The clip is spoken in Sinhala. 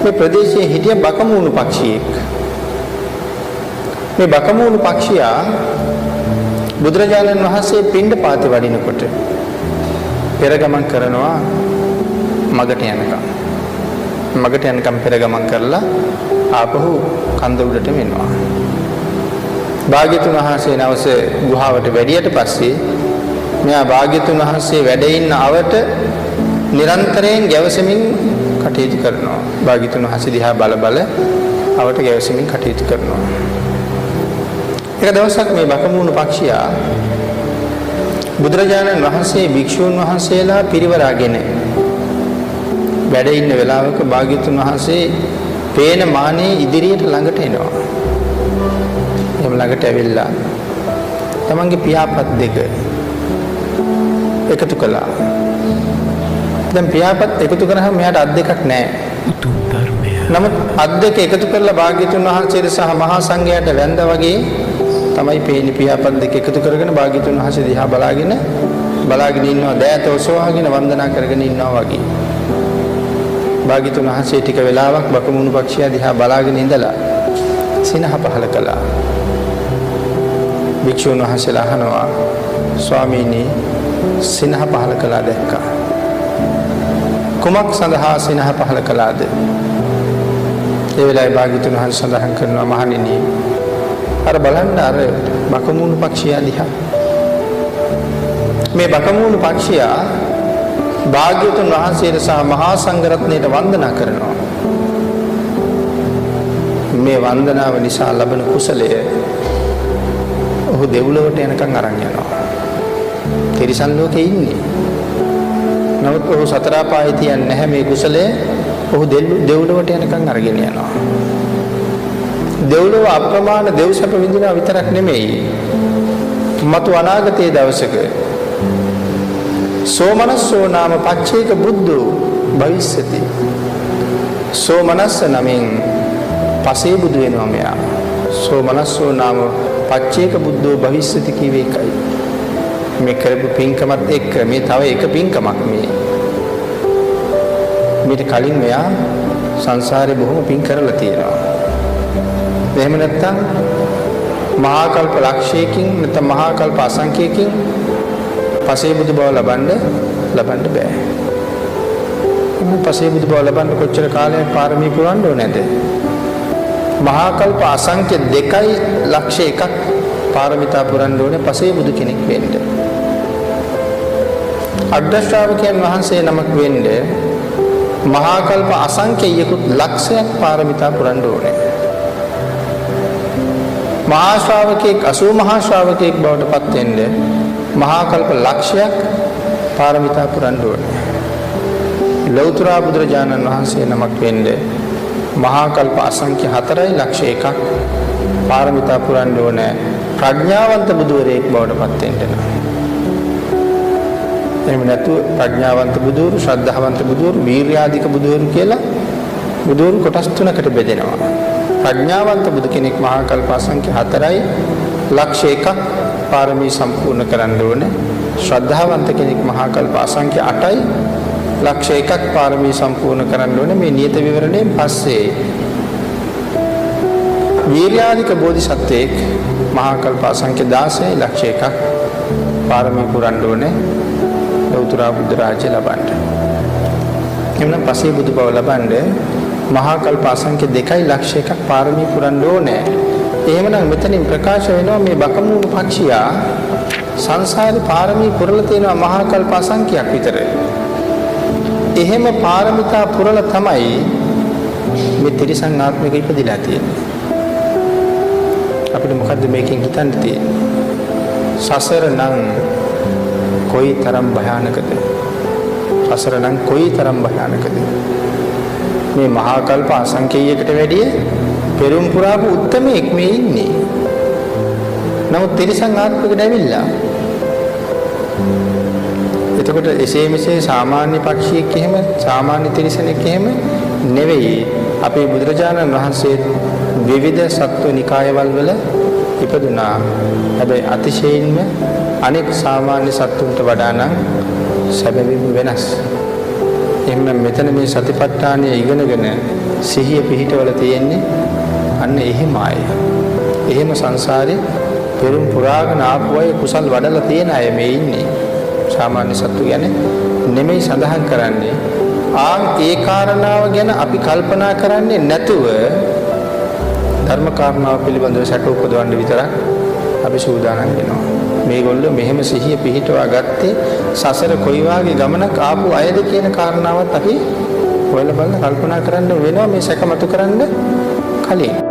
මේ ප්‍රදේශයේ හිටිය බකමූණු පක්ෂියෙක්. මේ බකමූණු පක්ෂියා බුදුරජාණන් වහන්සේ පිණ්ඩපාතේ වඩිනකොට පෙර ගමන් කරනවා මගට යනකම්. මගට යනකම් පෙර ගමන් කරලා ආපහු කන්ද උඩට වෙනවා. භාග්‍යතුන් වහන්සේ නවස ගුහාවට වැඩියට පස්සේ මෙයා භාග්‍යතුන් වහන්සේ වැඩ ඉන්න අවට නිරන්තරයෙන් ගැවසෙමින් කටයුතු කරනවා. භාග්‍යතුන් වහන්සේ දිහා බල බල අවට ගැවසෙමින් කටයුතු කරනවා. එක දවසක් මේ බකමූණු පක්ෂියා බුදුරජාණන් වහන්සේ භික්ෂූන් වහන්සේලා පිරිවරාගෙන වැඩ ඉන්න වෙලාවක භාග්‍යතුන් වහන්සේ පේන මානේ ඉදිරියට ළඟට එනවා. එහෙම ළඟට ඇවිල්ලා තමන්ගේ පියාපත් දෙක එකතු කළා. දැන් පියාපත් එකතු කරාම මෙයාට අත් දෙකක් නැහැ. උතුම් ධර්මය. නමුත් අත් දෙක එකතු කරලා භාග්‍යතුන් වහන්සේට සහ මහා සංඝයාට වැඳා වගේ තමයි පේන්නේ. පියාපත් දෙක එකතු කරගෙන භාග්‍යතුන් වහන්සේ දිහා බලාගෙන බලාගෙන ඉන්නවා, දෑත ඔසවාගෙන වන්දනා කරගෙන ඉන්නවා වගේ. භාග්‍යතුන් වහන්සේ ටික වෙලාවක් බකමුණු පක්ෂියා දිහා බලාගෙන ඉඳලා සිනහ පහල කළා. භික්ෂුන් වහන්සේලා අහනවා, ස්වාමීනි, සිනහ පහල කළා දැක්කා. කුමක් සඳහා සිනහ පහල කළාද? ඒ වෙලාවේ භාග්‍යතුන් වහන්සේ සඳහන් කරනවා, මහණෙනි, අර බලන්න අර බකමූණු පක්ෂියා දිහා. මේ බකමූණු පක්ෂියා භාග්‍යතුන් වහන්සේට සහ මහා සංඝරත්නයට වන්දනා කරනවා. මේ වන්දනාව නිසා ලබන කුසලය ඔහු දෙව්ලොවට යනකම් අරන් යනවා. තිරිසන් ලෝකේ ඉන්නේ. නමුත් ඔහු සතර අපායේ තියන්නේ නැහැ. මේ කුසලය ඔහු දෙව්ලොවට යනකම් අරගෙන යනවා. දෙව්ලොව අප්‍රමාණ දෙව් සැප විඳිනවා විතරක් නෙමෙයි. මතු අනාගතයේ දවසක සෝමනස්සෝ නාම පච්චේක බුද්ධෝ භවිස්සති. සෝමනස්ස නමින් පසේ බුදු වෙනවා මෙයා. සෝමනස්සෝ නාම පච්චේක බුද්ධෝ භවිස්සති කියවේ එකයි. මේ කරපු පින්කමත් එක්ක මේ තව එක පින්කමක් මේ. මීට කලින් මෙයා සංසාරේ බොහොම පින් කරලා තියෙනවා. එහෙම නැත්නම් මහා කල්ප ලක්ෂයකින් නැත්නම් මහා කල්ප අසංඛ්‍යයකින් පසේ බුදු බව ලබන්න ලබන්න බෑ. එහෙනම් පසේ බුදු බව ලබන්න කොච්චර කාලයක් පාරමී පුරන්න ඕනේද? මහා කල්ප අසංඛ්‍ය 2.1 ලක්ෂ පාරමිතා පුරන්න ඕනේ පසේ බුදු කෙනෙක් වෙන්න. අග්‍ර ශ්‍රාවකයන් වහන්සේ නමක් වෙන්න මහා කල්ප අසංඛ්‍යයකුත් ලක්ෂයක් පාරමිතා පුරන්න ඕනේ. මහා ශ්‍රාවකෙක් 80 මහා ශ්‍රාවකෙක් බවට පත් වෙන්න මහා කල්ප ලක්ෂයක් පාරමිතා පුරන්න ඕනේ. ලෞතර බුදුරජාණන් වහන්සේ නමක් වෙන්න මහා කල්ප අසංඛ්‍ය 4.1 ලක්ෂ පාරමිතා පුරන්න ඕනේ ප්‍රඥාවන්ත බුදුවරයෙක් බවට පත් වෙන්න නම්. එහෙම නැතුව ප්‍රඥාවන්ත බුදුවරු, ශ්‍රද්ධාවන්ත බුදුවරු, වීර්යාධික බුදුවරු කියලා බුදුවරු කොටස් තුනකට බෙදෙනවා. ප්‍රඥාවන්ත බුදු කෙනෙක් මහා කල්ප අසංඛ්‍ය 4.1 ලක්ෂ පාරමී සම්පූර්ණ කරන්න ඕනේ. ශ්‍රද්ධාවන්ත කෙනෙක් මහා කල්ප අසංඛ්‍ය 8.1 ලක්ෂ පාරමී සම්පූර්ණ කරන්න ඕනේ මේ නියත විවරණයෙන් පස්සේ. වීර්යාධික බෝධිසත්වයෙක් මහා කල්ප අසංඛ්‍ය 16.1 ලක්ෂ පාරමී පුරන්න ඕනේ ලෞතර බුද්ධ රාජ්‍ය ලබන්න. එhmenan පසේ බුදු බව ලබන්න මහා කල්ප අසංඛ්‍ය 2.1 ලක්ෂ පාරමී පුරන්න ඕනේ. එහෙමනම් මෙතනින් ප්‍රකාශ වෙනවා මේ බකමූණු පක්ෂියා සංසාරේ පාරමී පුරලා තියෙනවා මහා කල්ප අසංඛ්‍යයක් විතර. එහෙම පාරමිතා පුරලා තමයි මේ තිරිසන් ආත්මික ඉපදිලා තියෙන්නේ. අපිට මොකද්ද මේකෙන් හිතන්න තියෙන්නේ? සසර නම් කොයි තරම් භයානකද? සසර නම් කොයි තරම් භයානකද? මේ මහා කල්ප අසංඛේයයකට වැඩිය පෙරුම් පුරාපු උත්තමයෙක් මේ ඉන්නේ. නමුත් තිරිසන් ආත්මයකට ඇවිල්ලා. එතකොට එසේ මෙසේ සාමාන්‍ය පක්ෂියෙක් එහෙම, සාමාන්‍ය තිරිසනෙක් එහෙම නෙවෙයි. අපේ බුදුරජාණන් වහන්සේ විවිධ සත්ව නිකායවල් වල ඉපදුනා. හැබැයි අතිශයින්ම අනෙක් සාමාන්‍ය සත්තුන්ට වඩා නම් සැබවින්ම වෙනස්. එහෙනම් මෙතන මේ සතිපට්ඨානය ඉගෙනගෙන සිහිය පිහිටවල තියෙන්නේ අන්න එහෙම අය. එහෙම සංසාරේ පෙරුම් පුරාගෙන ආපු අය, කුසල් වඩලා තියෙන අය මේ ඉන්නේ. සාමාන්‍ය සත්තු ගැන නෙමෙයි සඳහන් කරන්නේ. ආන් ඒ කාරණාව ගැන අපි කල්පනා කරන්නේ නැතුව ධර්ම කාරණාව පිළිබඳව සැක උපදවන්න විතරක් අපි සූදානම් වෙනවා. මේගොල්ලෝ මෙහෙම සිහිය පිහිටවා ගත්තේ සසර කොයි වාගේ ගමනක් ආපු අයද කියන කාරණාවත් අපි හොයලා බලලා කල්පනා කරන්න වෙනවා මේ සැක මතු කරන්න කලින්.